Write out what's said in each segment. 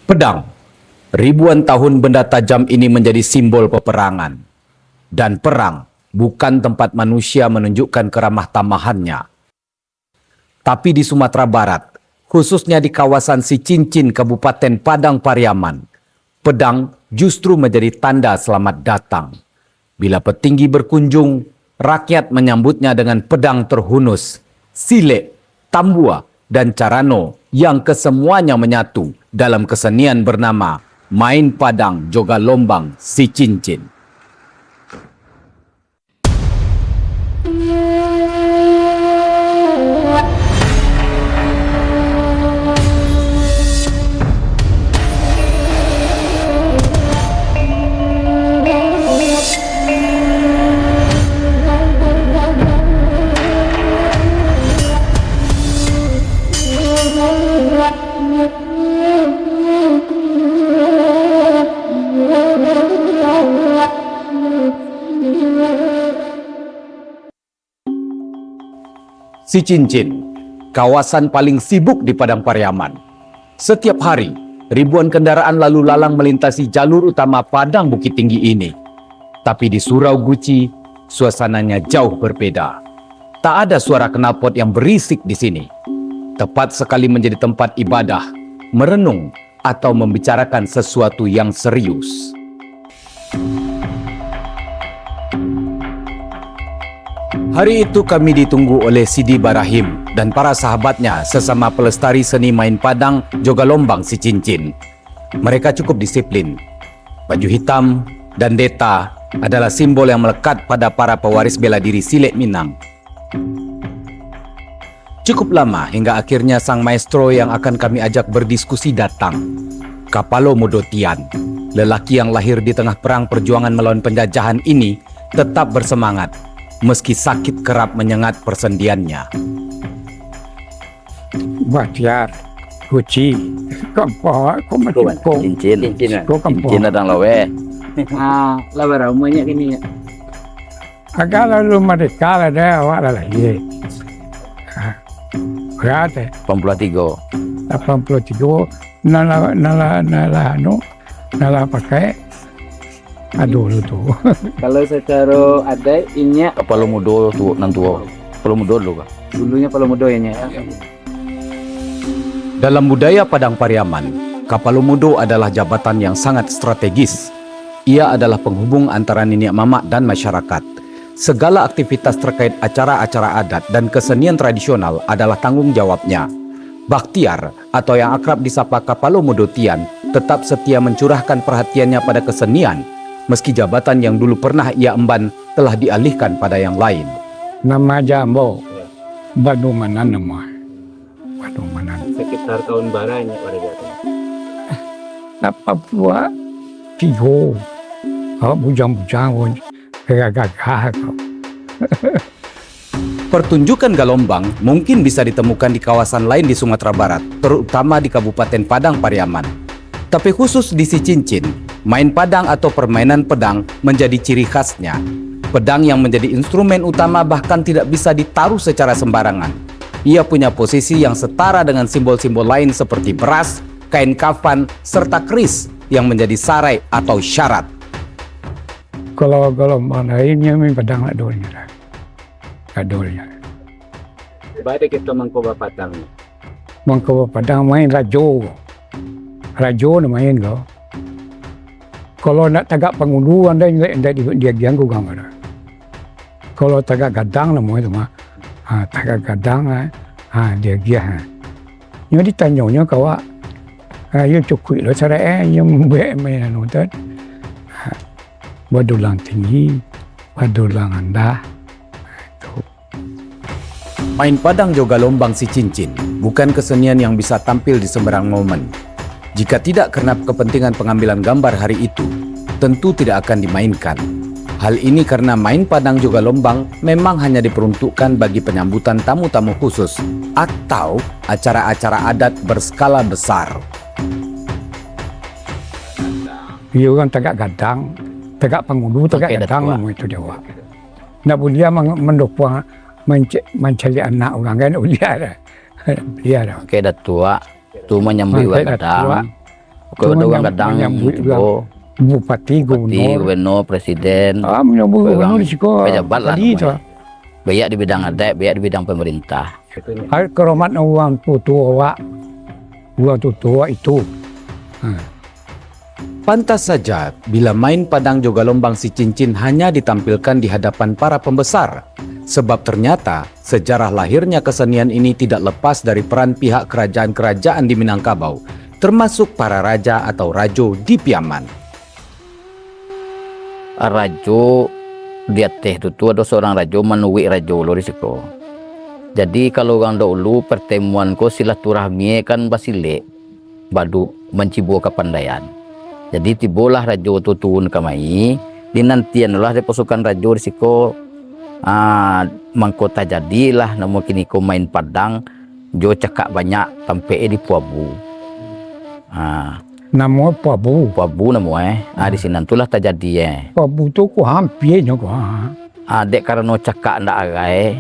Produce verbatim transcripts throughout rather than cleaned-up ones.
Pedang. Ribuan tahun benda tajam ini menjadi simbol peperangan. Dan perang bukan tempat manusia menunjukkan keramah tamahannya. Tapi di Sumatera Barat, khususnya di kawasan Sicincin, Kabupaten Padang Pariaman, pedang justru menjadi tanda selamat datang. Bila petinggi berkunjung, rakyat menyambutnya dengan pedang terhunus, silek, tambua, dan carano yang kesemuanya menyatu dalam kesenian bernama main padang jo galombang Sicincin. Sicincin, kawasan paling sibuk di Padang Pariaman. Setiap hari, ribuan kendaraan lalu lalang melintasi jalur utama Padang Bukittinggi ini. Tapi di Surau Guci, suasananya jauh berbeda. Tak ada suara knalpot yang berisik di sini. Tepat sekali menjadi tempat ibadah, merenung, atau membicarakan sesuatu yang serius. Hari itu kami ditunggu oleh Sidi Barahim dan para sahabatnya sesama pelestari seni main padang jo galombang Sicincin. Mereka cukup disiplin. Baju hitam dan deta adalah simbol yang melekat pada para pewaris bela diri silek Minang. Cukup lama hingga akhirnya sang maestro yang akan kami ajak berdiskusi datang. Kapalo Mudo Tian, lelaki yang lahir di tengah perang perjuangan melawan penjajahan ini, tetap bersemangat, meski sakit kerap menyengat persendiannya. Bahtiar, Guci, kampa, ko mati ko. Cincin. Cincin, eh? Ko kampa. Cincin ladang laweh. Ah, lah bara umurnya kini, ya? Agak lalu merdeka lah dah, awak lah lahir. Ha. Berat, eh? Lapan puluh tiga. Lapan puluh tiga, nan lah, nan lah, nan lah, anu, nan lah pakai, ado dulu tu. Kalau secara adat, inyak Kapalo Mudo tu, nan tuo. Kapalo Mudo dulu kah? Dulunya Kapalo Mudo, ya, Nyak, ya? Dalam budaya Padang Pariaman, Kapalo Mudo adalah jabatan yang sangat strategis. Ia adalah penghubung antara niniak mamak dan masyarakat. Segala aktivitas terkait acara-acara adat dan kesenian tradisional adalah tanggung jawabnya. Bahtiar, atau yang akrab disapa Kapalo Mudo Tian, tetap setia mencurahkan perhatiannya pada kesenian, meski jabatan yang dulu pernah ia emban telah dialihkan pada yang lain. Nama ja ambo, Badumanan namo. Waduh, mana? Sekitar tahun bara Nyak bara jatuah? Lapan puluah tigo. Awak bujang-bujang pun gagah-gagah ko. Pertunjukan galombang mungkin bisa ditemukan di kawasan lain di Sumatera Barat, terutama di Kabupaten Padang Pariaman. Tapi khusus di Sicincin, main padang atau permainan pedang menjadi ciri khasnya. Pedang yang menjadi instrumen utama bahkan tidak bisa ditaruh secara sembarangan. Ia punya posisi yang setara dengan simbol-simbol lain seperti beras, kain kafan, serta keris yang menjadi sarai atau syarat. Kalau galombang lain, nyo main padang lah dulunyo lah. Lah dulunyo. Ba ado kito mangko bapadang. Mangko bapadang main rajo. Rajo nyo main ko. Kalau nak tagak pangulu, andai indak, indak di, diagiahan urang ado. Kalau tagak gadang namo itu mah. Ha, tagak gadang, ha, ha, diagiah, ha. Nyo ditanyo nyo ka awak, ha, yo cukuik lo saraik, eh, nyo mambuek main anu tu. Ha, badulang tinggi, badulang randah. Ha, itu. Main padang jo galombang Sicincin bukan kesenian yang bisa tampil di sembarang momen. Jika tidak karena kepentingan pengambilan gambar hari itu, tentu tidak akan dimainkan. Hal ini karena main padang jo galombang memang hanya diperuntukkan bagi penyambutan tamu-tamu khusus atau acara-acara adat berskala besar. Iyo, urang tagak gadang, tagak pangulu, tagak gadang namo itu di awak. Ndak buliah mang-, mandokuang, mance-, mancaliak anak urang kan, ndak buliah doh. Ndak buliah doh. Oke, Datuak. Tu manyambuik urang gadang. Mangkek Datuak. Pokoknya urang gadang, manyambuik urang, bupati, gubernur, presiden, ah, manyambuik gubernur di siko, pejabat lah tadi namonyo. Baiak di bidang adaik, baiak di bidang pemerintah. Harus ka hormat urang tuo-tuo awak, urang tuo-tuo awak itu. Ha. Pantas saja bila main padang jo galombang si cincin hanya ditampilkan di hadapan para pembesar, sebab ternyata sejarah lahirnya kesenian ini tidak lepas dari peran pihak kerajaan-kerajaan di Minangkabau, termasuk para raja atau rajo di Piaman. Rajo di ateh tu, tu ado surang rajo, manuruik rajo lo di siko. Jadi, kalau urang dahulu, pertemuan ko silaturahmi kan basilek, badu mancibo kapandaian. Jadi, tibolah rajo tu turun kamari, dinantianlah dek pasukan rajo di siko, ah, mangko tajadilah namo kiniko main padang jo cakak banyak tampek di Puabu. Ah. Namo Puabu? Puabu namo, eh. Ah, di sinan tu lah tajadi, eh. Puabu tu ko hampia nyo ko, ha. Ah, dek karano cakak ndak arai,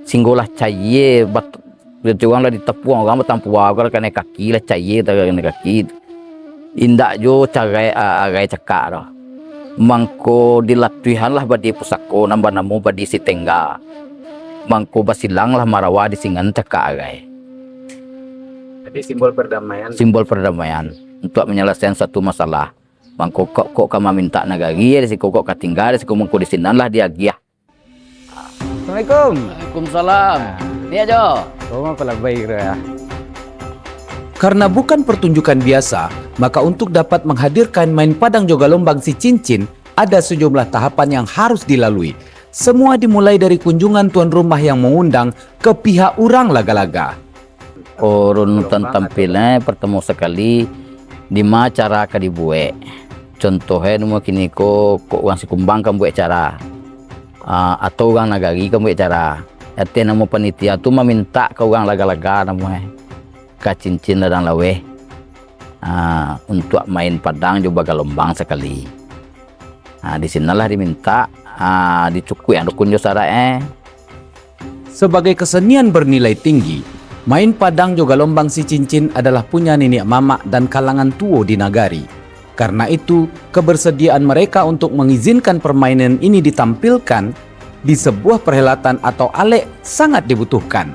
singgolah cayie bat-, Berarti urang lah ditapuang, urang batampua, urang lah kanai kaki, lah cayie kanai kaki. Indak jo carai, a-, arai cakak doh. Mangko dilatuihanlah badi pusako nan banamo badi si tengga. Mangko basilanglah marawa di singan cakak arai. Jadi simbol perdamaian. Simbol perdamaian untuak manyalasaian suatu masalah. Mangko kok, kok ka mamintak nagari di siko, kok ka tingga di siko, mangko di sinanlah diagiah. Assalamualaikum. Waalaikumsalam. Ni ajo. Rumah palabai kira ya. Karena bukan pertunjukan biasa, maka untuk dapat menghadirkan main padang jo galombang si cincin, ada sejumlah tahapan yang harus dilalui. Semua dimulai dari kunjungan tuan rumah yang mengundang ke pihak urang laga-laga. Oh, runutan tampil, eh, partamo sakali, dima acara ka dibuek. Contoh, eh, namo kiniko, kok urang Sikumbang ka buek acara, ah, atau urang nagari ka buek acara. Ateh namo panitia tu mamintak ka urang laga-laga namo, eh, ka cincin ladang laweh, ah, untuak main padang jo bagalombang sakali. Ah, di sinanlah dimintak, ah, dicukuikan rukun jo saraik, eh. Sebagai kesenian bernilai tinggi, main padang jo galombang si cincin adalah punya niniak mamak dan kalangan tuo di nagari. Karena itu, kebersediaan mereka untuk mengizinkan permainan ini ditampilkan di sebuah perhelatan atau alek sangat dibutuhkan.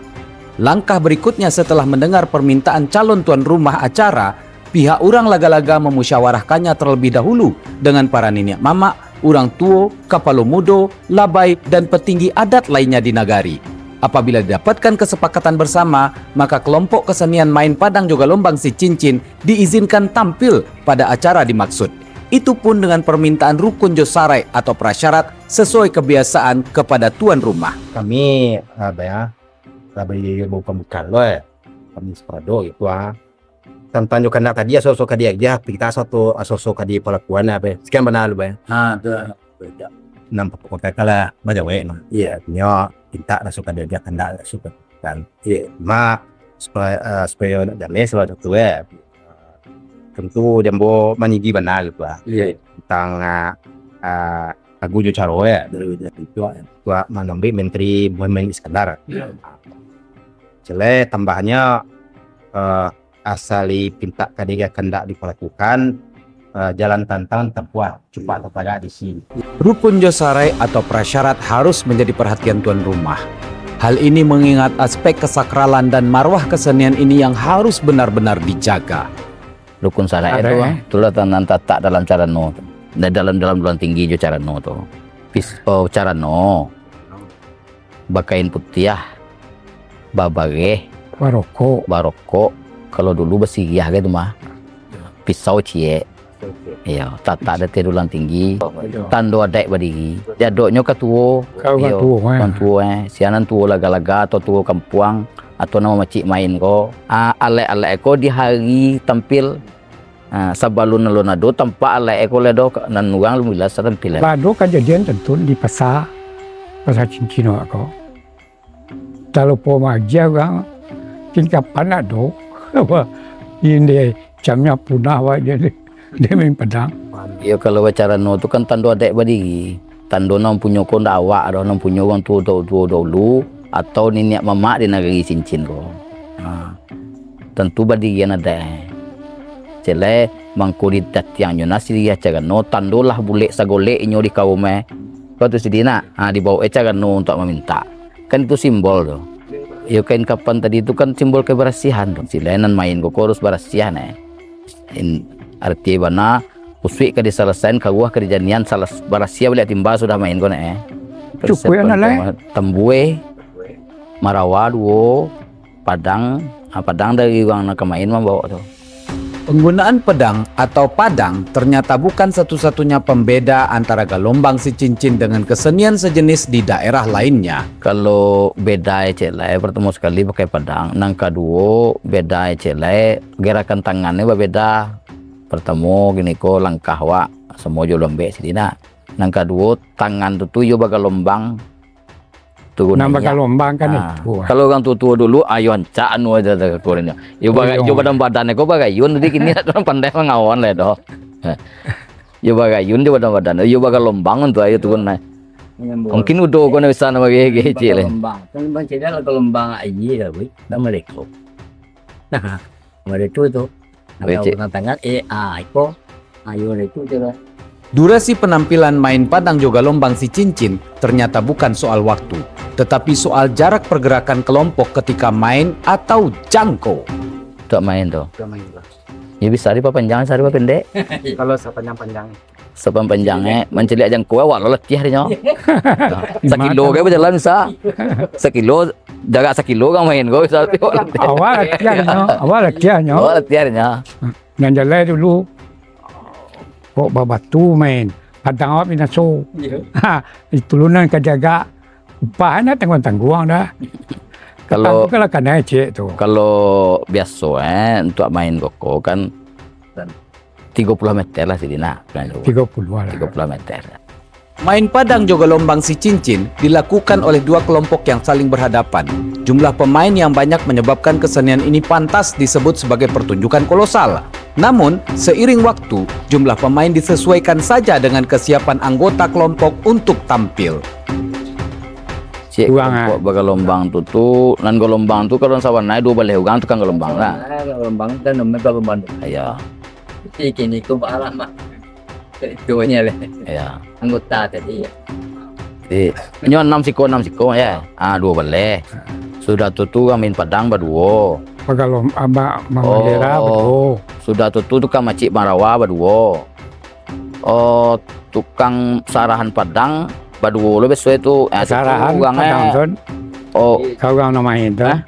Langkah berikutnya setelah mendengar permintaan calon tuan rumah acara, pihak urang laga-laga memusyawarahkannya terlebih dahulu dengan para niniak mamak, urang tuo, kapalo mudo, labai, dan petinggi adat lainnya di nagari. Apabila didapatkan kesepakatan bersama, maka kelompok kesenian main padang jo galombang si cincin diizinkan tampil pada acara dimaksud. Itu pun dengan permintaan rukun jo saraik atau prasyarat sesuai kebiasaan kepada tuan rumah. Kami, ah, ba-, labai bukan-bukan lo, eh. Kami separado gitu, ah. Tantang jo kandak tadi, aso-aso ka diagiah, kita aso-aso ka dipalakuan, apa. Sekian bana lu, Bang. Ha, tu. Nampak kok kakak lah, bajawek, no. Iya. Nyo, pintak lah suka diagiah, kandak lah suka. Kan. Iya. Ma, supaya, eh, supaya nak jaleh, salah satu, eh. Tentu jambo maninggi bana gitu, ah. Iya. Tentang, ah, ah, lagu jo caro, ya. Betul, betul. Itu, ah, Tuan Manambi Menteri Muhammad Iskandar. Iya. Jeleh tambahnya, eh, asali pintak ka diagiah kandak dipalakukan, eh, jalan tantang tapuah, cupak tatagak di sini. Rukun jo saraik atau prasyarat harus menjadi perhatian tuan rumah. Hal ini mengingat aspek kesakralan dan marwah kesenian ini yang harus benar-benar dijaga. Rukun saraik tu, eh, itulah nan tatak dalam carano tu. Da-, dalam, dalam dulang tinggi jo carano tu. Pis-, oh, carano. Bakain putiah, babareh, barokok. Barokok. Kalau dulu basiriah gitu mah. Pisau ciek. Iyo, tatak di ateh dulang tinggi. Tando adaik badiri. Jadoknyo ka tuo. Ka urang tuo, eh. Urang tuo, eh. Sia nan tuo laga-laga atau tuo kampuang atau nan mamacik main ko. Ah, alek-alek ko di hari tampil. Ha, sabalun alun ado tampak alek ko lai do, nan urang alun bilas tampil. Lah ado kajadian tantu di pasa, pasa cincin awak ko. Talupo maagiah urang, tingkapan ado. Apa, inde camnya punah awak je, dia main padang. Iyo, kalau bacarano tu kan tando adaik badiri. Tando nan punyo ko ndak awak doh, nan punyo urang tuo, tuo, tuo dahulu, atau niniak mamak di nagari cincin ko. Ha. Tantu badirian adaik. Cek lai, Mangko di tatiangnyo nasi di cagano, tando lah bulek sagolek inyo di kaum e. Kau tu sidi nak, ha, dibaok e cagano untuak mamintak. Kan itu simbol tu. Iyo kain kapan tadi tu kan simbol kebersihan tu. Silai nan main ko, ko harus barasiah ne. In, arti bana, usuik ka disalasaian, karuah ka dijanian, salas-, barasiah baliak timba sudah main ko ne. Cukuik anak lai. Tambue, marawa duo, padang, ha, padang dari urang nan ka main mambawok tu. Penggunaan pedang atau padang ternyata bukan satu-satunya pembeda antara galombang si cincin dengan kesenian sejenis di daerah lainnya. Kalau beda e cek lai, pertamo sakali pakai padang. Nan kaduo, beda e cek lai, gerakan tangan ni babeda. Pertamo, gini ko, langkah wak, samo jo lambek sidi nak. Nan kaduo, tangan tu, tu iyo bagalombang. Turun Nan naiak. Bagalombang kan Ah, itu. Kalau urang tuo-tuo dulu, ayo ancak anu aja dah kakurangnyo. Yo baga-, Iyo. Yo badan-badan ko bagayun, jadi kini urang pandai mangawan lah doh. Yo bagayun jo badan-badan, yo bagalombang tu ayo turun naik. Mungkin udo ko nak bisa nak bagi kecil lah. Gelombang. Kan bang cedal gelombang aia lah, weh. Dah mereka. Nah, mereka tu. Nah, Becek. Kalau tangan, eh, ah, iko. Ayo lah itu je lah. Durasi penampilan main padang jo galombang si cincin ternyata bukan soal waktu, tetapi soal jarak pergerakan kelompok ketika main atau jangko. Untuak main tu. Untuak main tu. Ya bisa dipapanjang, bisa dipapendek. Kalau sapanjang-panjang. Sapanjang-panjang, eh, mancaliak jangko, awak lo latiah dinyo. Sakilo ke bajalan bisa. Sakilo, jarak sakilo urang main ko bisa. Awak latiah nyo, awak latiah nyo. Awak latiah dinyo. Nan jalai dulu, kok babatu main, padang awak binaso. Iyo. Ha, itu lo nan ka jaga. Upah nak tangguang-tangguang dah. Kalau, Tangguang lah kanai ciek tu. Kalau biaso, eh, untuak main koko kan tigo puluah meter lah sidi nak. Tigo puluah lah. Tigo puluah meter. Main padang jo galombang si cincin dilakukan oleh dua kelompok yang saling berhadapan. Jumlah pemain yang banyak menyebabkan kesenian ini pantas disebut sebagai pertunjukan kolosal. Namun, seiring waktu, jumlah pemain disesuaikan saja dengan kesiapan anggota kelompok untuk tampil. Ciek Urang, kelompok ah. Bagalombang tu, tu, nan galombang tu kalau sabananyo duo baleh urang tukang galombang lah. Ah, galombang tu namanya galombang. Iyo. Tapi kini ko baalah mah. Ketuonyo leh. Iyo. Anggota tadi, yo. Jadi, inyo anam siko, anam siko, yo. Ah, duo baleh. Sudah tu, tu urang main padang baduo. Pagalom-, aba-, mambendera Oh. baduo. Sudah tu, tu tukang macik marawa baduo. Oh, tukang sarahan padang baduo lo biaso tu. Ah, tu Sarahan urang, padang eh. Ton. Oh. Ka urang nan main tu. Hah?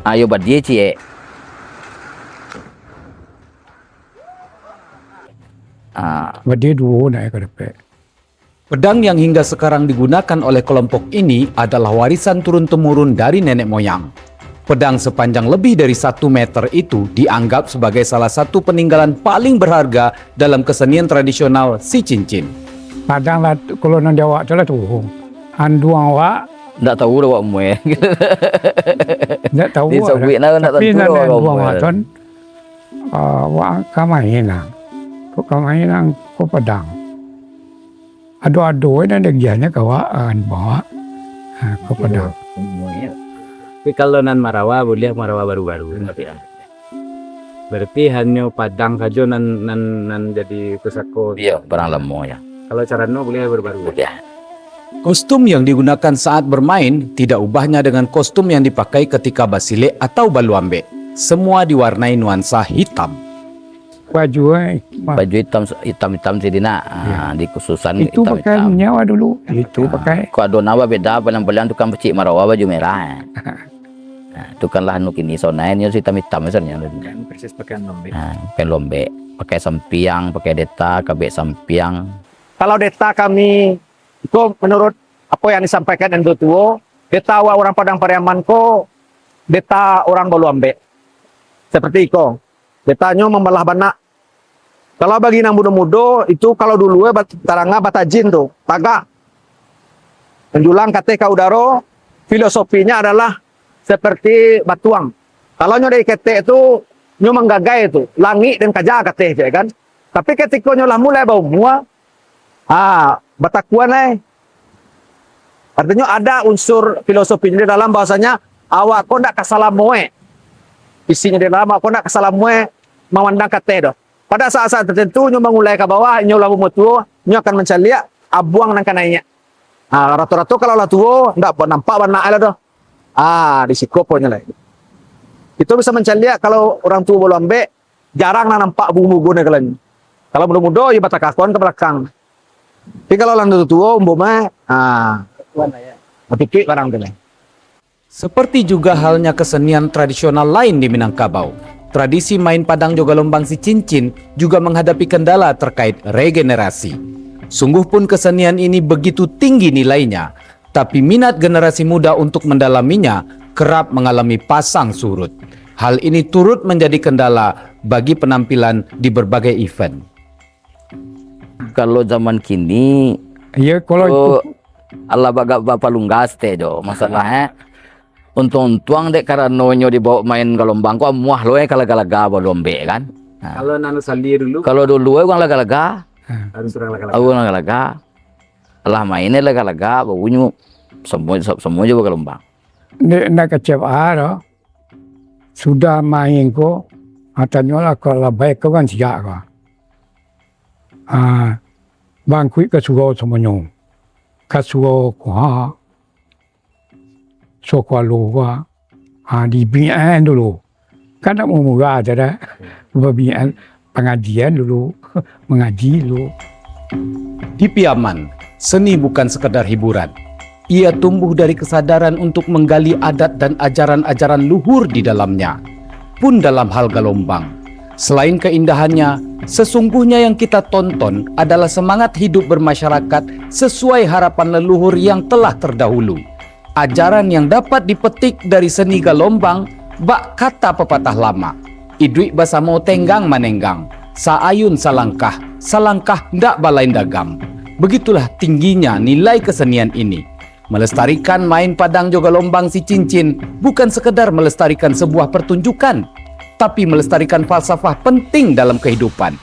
Ayo badia ciek. Ah. Badia duo nak ka dapek. Pedang yang hingga sekarang digunakan oleh kelompok ini adalah warisan turun-temurun dari nenek moyang. Pedang sepanjang lebih dari satu meter itu dianggap sebagai salah satu peninggalan paling berharga dalam kesenian tradisional si cincin. Padang lah, kalau nan di awak tu lah tu. Anduang awak. Ndak tahu dah awak umur. Ndak tahu Dia awak sabuik dah. Nah, ndak Tapi tentu nan dah awak anduang umur. Awak tu, ah, awak ka main lah. Ko ka main lah, ko padang. Ado-ado nan dagiahnyo ka awak, ah, anduang awak. Ha, ko padang. Iyo, semuanya. Tapi kalau nan marawa, buliah marawa baru-baru. Tapi, ah. Berarti hanyo padang sajo nan, nan, nan jadi pusako. Iyo, barang lamo, yo. Kalau carano buliah baru-baru. Buliah. Kostum yang digunakan saat bermain tidak ubahnya dengan kostum yang dipakai ketika basilek atau baluambek. Semua diwarnai nuansa hitam. Baju, eh, mah. Baju hitam, hitam-hitam sidi nak. Ah, Iyo. Dikhususan Itu hitam-hitam. Pakai nyawa dulu. Itu Ah, pakai. Kok ado nan babeda, paling-paling tukang pacik marawa baju merah, eh. Nah, itu kan lah anu kini, sonai nyo hitam-hitam misalnyo. Kan persis pakai lombek. Nah, pakai lombek, pakai sampiang, pakai deta, kabek sampiang. Kalau deta kami, iko menurut apo yang disampaikan indu tuo, deta awak urang Padang Pariaman ko, deta urang baluambek. Seperti iko, detanyo mambalah banak. Kalau bagi nan mudo-mudo, itu kalau dulu, eh, bat-, taranga batajin tu, tagak. Manjulang kateh ka udaro, filosofinya adalah seperti batuang. Kalau nyo dari ketek tu, nyo manggagai tu, langik den kaja kateh je kan. Tapi ketiko nyo lah mulai baumua, ha, batakuan ai. Artinyo ada unsur filosofinyo di dalam bahwasanya awak ko ndak ka salamo e. Isinyo di dalam awak ko ndak ka salamo e mamandang kateh doh. Pada saat-saat tertentu, nyo mangulai ka bawah, inyo lah batuo, nyo akan mancaliak abuang nan ka naiak. Ah, rato-rato kalau lah tuo, ndak nampak bana lai doh. Ah, di siko ponyo lai. Kito bisa mancaliak kalau urang tuo balambek, jarang lah nampak bugun-bugun kalonyo. Kalau mudo-mudo, iyo batakakon ka balakang. Tapi kalau lah tuo-tuo, umbo mah, ah, batutuik barang tu lah. Seperti juga halnya kesenian tradisional lain di Minangkabau, tradisi main padang jo galombang si cincin juga menghadapi kendala terkait regenerasi. Sungguh pun kesenian ini begitu tinggi nilainya, tapi minat generasi muda untuk mendalaminya kerap mengalami pasang surut. Hal ini turut menjadi kendala bagi penampilan di berbagai event. Kalau zaman kini, Iyo, kalau oh, itu alah bagak bapalunggas teh jo masalah, eh. Untuang-untuang dek karano nyo dibawa main galombang ko amuah lo, eh, ka laga-laga balombek kan. Nah. Kalau nanu sali dulu. Kalau dulu, eh, urang laga-laga. Hmm. Harus urang laga-laga. Urang laga-laga. Alah main, eh, laga-laga, babunyi semua, semua jo bagalombang. Ndak, ndak kecewa doh. Sudah main ko, ah, tanyolah kalau baik ko kan siap ko. Ah, bangkuik ka surau samonyo. Ka surau ko, ha. Surau kualo ko, ha. Ha, dibiak dulu. Kan ndak murah aja dah. Babiak pangajian dulu, mangaji dulu. Di Piaman, seni bukan sekadar hiburan. Ia tumbuh dari kesadaran untuk menggali adat dan ajaran-ajaran luhur di dalamnya. Pun dalam hal galombang. Selain keindahannya, sesungguhnya yang kita tonton adalah semangat hidup bermasyarakat sesuai harapan leluhur yang telah terdahulu. Ajaran yang dapat dipetik dari seni galombang, bak kata pepatah lama, "Iduik basamo tenggang manenggang, saayun salangkah, salangkah ndak balain dagam." Begitulah tingginya nilai kesenian ini. Melestarikan main padang jo galombang si cincin bukan sekedar melestarikan sebuah pertunjukan, tapi melestarikan falsafah penting dalam kehidupan.